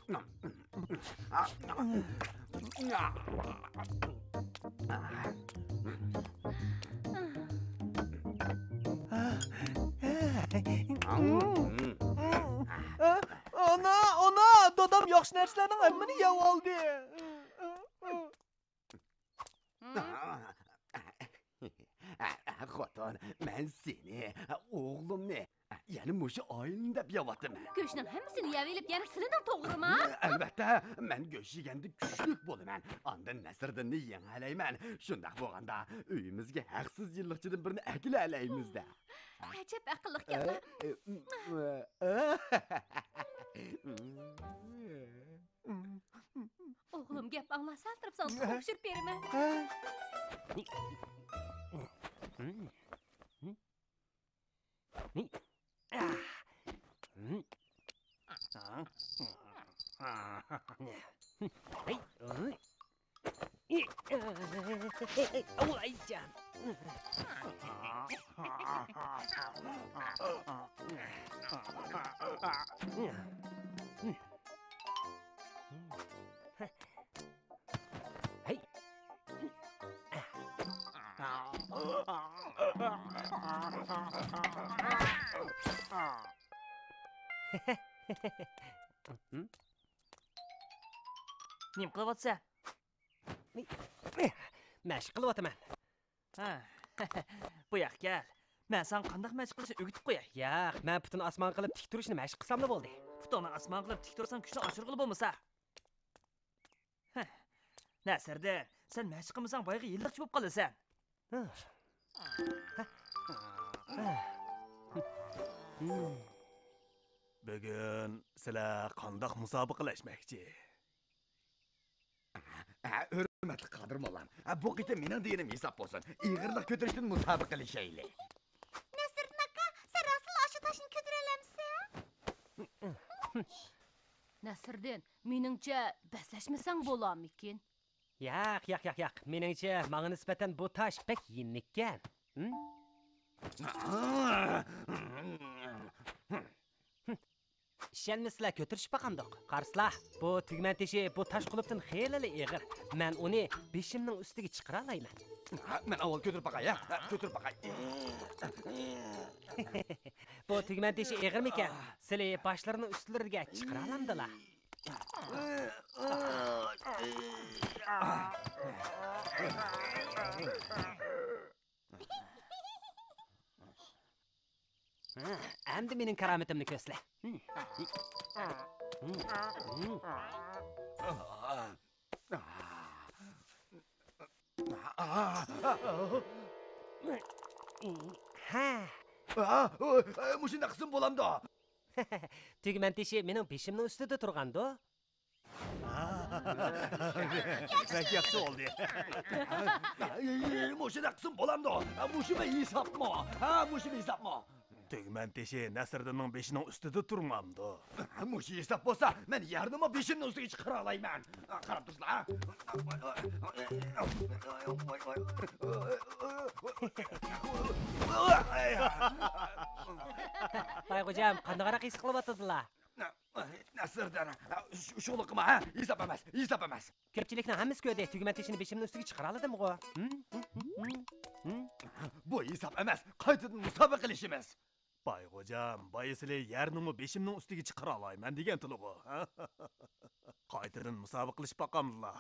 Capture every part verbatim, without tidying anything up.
ئانا، ئانا، دادام ياخشى نەرسىلەرنىڭ ھەممىنى يەۋالدى. خوتۇن، مەن سېنى، ئوغلۇمنى، يەنە مۇشۇ ئائىلىنى دەپ يەۋاتىمەن. گۆشنىڭ ھەممىسىنى يەۋېلىپ، يەنە سېلىدىڭ، توغرىمۇ؟ ئەلۋەتتە، مەن گۆش يېگەندە كۈچلۈك بولىمەن. ئاندىن نەسىردىننى يېڭەلەيمەن. شۇنداق بولغاندا، ئۆيىمىزگە ھەقسىز يىللىقچىدىن بىرنى ئەكېلەلەيمىز-دە. ئەجەب ئەقىللىق گەپلەر. ئوغلۇم گەپ ئاڭلاسا، تۇرۇپ ساڭا تۇخۇم پىشۇرۇپ بېرىمەن. ھەي. نېمە قىلىۋاتىسەن؟ مەشىق قىلىۋاتىمەن. ھە. بۇ ياققا كەل. مەن ساڭا قانداق مەشىق قىلىشنى ئۆگىتىپ قوياي. ياق، مەن پۇتۇنى ئاسمانغا قىلىپ تىك تۇرۇشنى مەشىق قىلساملا بولدى. پۇتۇڭنى ئاسمانغا قىلىپ تىك تۇرساڭ، كۈچنى ئاشۇرغىلى بولمىسا. ھە. نەسىردىن، سەن مەشىق قىلمىساڭ، بايىقى يىللىقچى بولۇپ قالىسەن. بۈگۈن سىلەر قانداق مۇسابىقىلەشمەكچى؟ ھە، ھۆرمەتلىك قادىر موللام، ھە، بۇ قېتىم مېنىڭ دېگىنىم ھېساب بولسۇن. ئېغىرلىق كۆتۈرۈشتىن مۇسابىقىلىشەيلى. نەسىردىن ئاكا، سەن راستلا ئاشۇ تاشنى كۆتۈرەلەمسەن؟ نەسىردىن، مېنىڭچە، بەسلەشمىسەڭ بولامىكىن؟ ياق، ياق، ياق، ياق. مېنىڭچە، ماڭا نىسبەتەن بۇ تاش بەك يېنىككەن. ھىم؟ ئىشەنمىسىلە، كۆتۈرۈشۈپ باقامدۇق؟ قارىسىلا، بۇ تۈگمەن تېشى بۇ تاش قۇلۇپتىن خېلىلا ئېغىر. مەن ئۇنى بېشىمنىڭ ئۈستىگە چىقىرالايمەن. ھە، مەن ئاۋۋال كۆتۈرۈپ باقاي، ھە؟ ھە، كۆتۈرۈپ باقاي. بۇ تۈگمەن تېشى ئېغىرمىكەن؟ سىلى باشلىرىنىڭ ئۈستلىرىگە چىقىرالامدىلا؟ ئەمدى مېنىڭ كارامىتىمنى كۆرسىلە. ھە. مۇشۇنداق قىلسىمۇ بولامدۇ؟ تۈگمەن تېشى مېنىڭ بېشىمنىڭ ئۈستىدە تۇرغاندۇ؟ بەك ياخشى بولدى. مۇشۇنداق قىلسىمۇ بولامدۇ؟ مۇشۇمۇ ھېسابمۇ؟ ھە، مۇشۇمۇ ھېسابمۇ؟ تۈگمەن تېشى نەسىردىننىڭ بېشىنىڭ ئۈستىدە تۇرمامدۇ؟ مۇشۇ ھېساب بولسا، مەن يەرنىمۇ بېشىمنىڭ ئۈستىگە چىقىرالايمەن. قاراپ تۇرسىلا. باي خوجام، قانداقراق ھېس قىلىۋاتىدىلا؟ نەسىردىن، شۇ، شۇ قىلما، ھە؟ ھېساب ئەمەس، ھېساب ئەمەس. كۆپچىلىكنىڭ ھەممىسى كۆردى، تۈگمەن تېشىنى بېشىمنىڭ ئۈستىگە چىقىرالايدىغۇ؟ ھىم؟ ھىم؟ ھىم؟ بۇ ھېساب ئەمەس، قايتىدىن مۇسابىقىلىشىمىز. باي خوجام، بايا سىلى يەرنىمۇ بېشىمنىڭ ئۈستىگە چىقىرالايمەن دېگەنتىلىغۇ. قايتىدىن مۇسابىقىلىشىپ باقامدىلا؟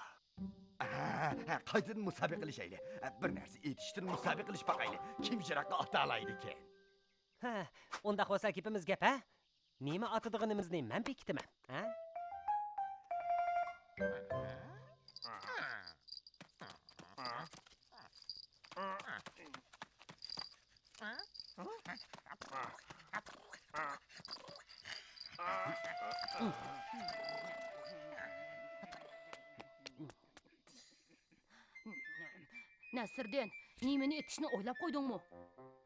ھە، ھە، قايتىدىن مۇسابىقىلىشەيلى. بىر نەرسە ئېتىشتىن مۇسابىقىلىشىپ باقايلى. كىم يىراققا ئاتالايدىكىن؟ ھە، ئۇنداق بولسا گېپىمىز گەپ، ھە؟ نېمە ئاتىدىغىنىمىزنى مەن بېكىتىمەن، ھە؟ نەسىردىن، نېمىنى ئېتىشنى ئويلاپ قويدۇڭمۇ؟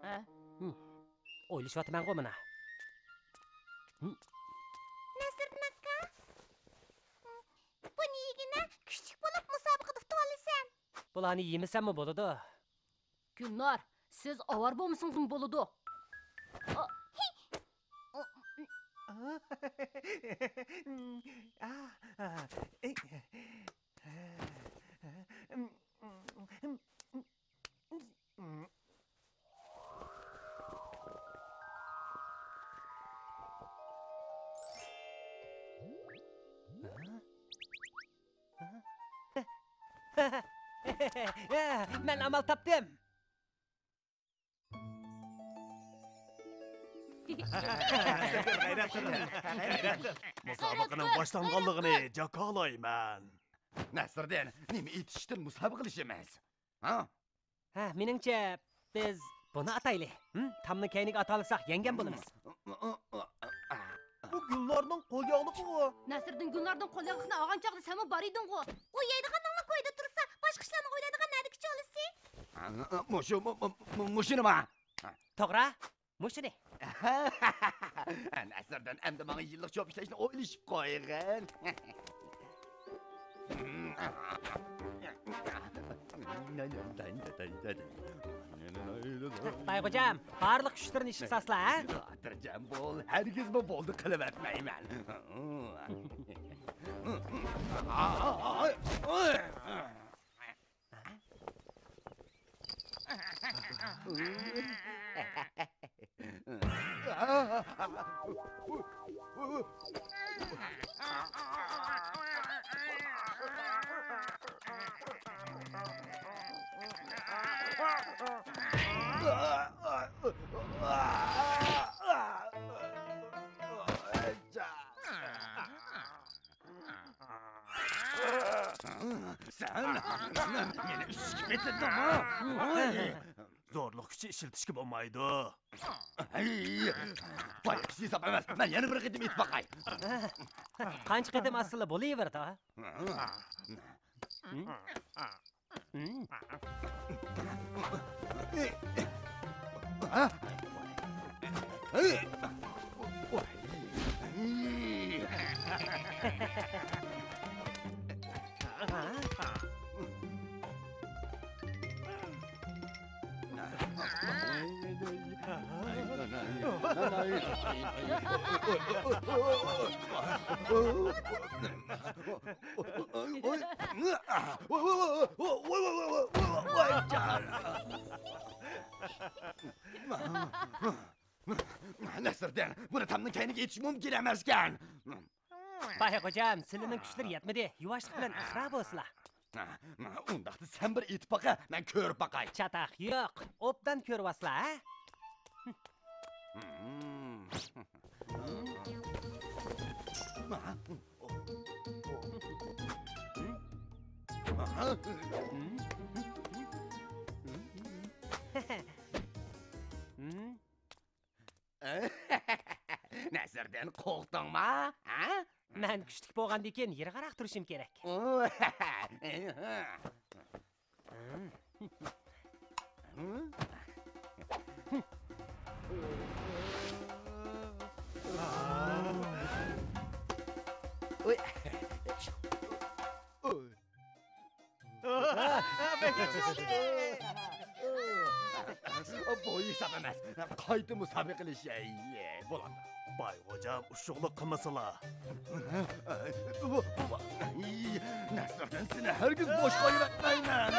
ھە؟ ھىم. ئويلىشىۋاتىمەنغۇ مانا. ھىم. نەسىردىن ئاكا، بۇنى يېگىنە كۈچلۈك بولۇپ مۇسابىقىدە ئۇتۇۋالىسەن. بۇلارنى يېمىسەممۇ بولىدۇ. گۈلنار، سىز ئاۋارە بولمىسىڭىزمۇ بولىدۇ. ئا، ھى! ئا، ئا. مەن ئامال تاپتىم. مۇسابىقىنىڭ باشلانغانلىقىنى جاكارلايمەن. نەسىردىن، نېمە ئېيتىشتىن مۇسابىقىلىشىمىز؟ ھە؟ ھە، مېنىڭچە، بىز بۇنى ئاتايلى. ھىم؟ تامنى كەينىگە ئاتالىساق، يەڭگەن بولىمىز. بۇ گۈلنارنىڭ قول ياغلىقىغۇ. نەسىردىن گۈلنارنىڭ قول ياغلىقىنى ئالغان چاغدا سەنمۇ بار ئىدىڭغۇ. ئۇ يەيدىغاننىڭمۇ كويىدا تۇرسا، باشقا ئىشلارنى ئويلايدىغان نەدىكى چولىسى؟ مۇشۇ، مۇ-، مۇ-، مۇ-، مۇشۇنىما؟ توغرا، مۇشۇنى. نەسىردىن ئەمدى ماڭا يىللىق چوپ ئىشلەشنى ئويلىشىپ قويغىن. بايغوجام، بارلىق كۈچلىرىنى ئىشقا سالسىلا، ھە؟ خاتىرجەم بول، ھەرگىزمۇ بولدى قىلىۋەتمەيمەن. سەن مېنى ئۈسكە پېتىدىڭمۇ؟ زورلۇق كۈچى ئىشلىتىشكە بولمايدۇ. بايىقى ھېساب ئەمەس، مەن يەنە بىر قېتىم ئېتىپ باقاي. قانچە قېتىم ئاتسىلا بولۇۋېرىدۇ. نەسىردىن، بۇنى تامنىڭ كەينىگە ئېتىش مۇمكىن ئەمەسكەن. بايغوجام، سىلىنىڭ كۈچلىرى يەتمىدى. يۇۋاشلىق بىلەن ئىقرار بولسىلا. ئۇنداقتا سەن بىر ئېتىپ باقە، مەن كۆرۈپ باقاي. چاتاق يوق. ئوبدان كۆرۈۋالسىلا، ھە؟ نەسىردىن، قورقتۇڭما؟ ھە؟ مەن كۈچلۈك بولغاندىكىن يىراقراق تۇرۇشۇم كېرەك. بۇ ھېساب ئەمەس. قايتا مۇسابىقىلىشەي. بولامدۇ؟ بايغوجام، ئۇششۇقلۇق قىلمىسىلا. نەسىردىن، سېنى ھەرگىز بوش قويۇۋەتمەيمەن.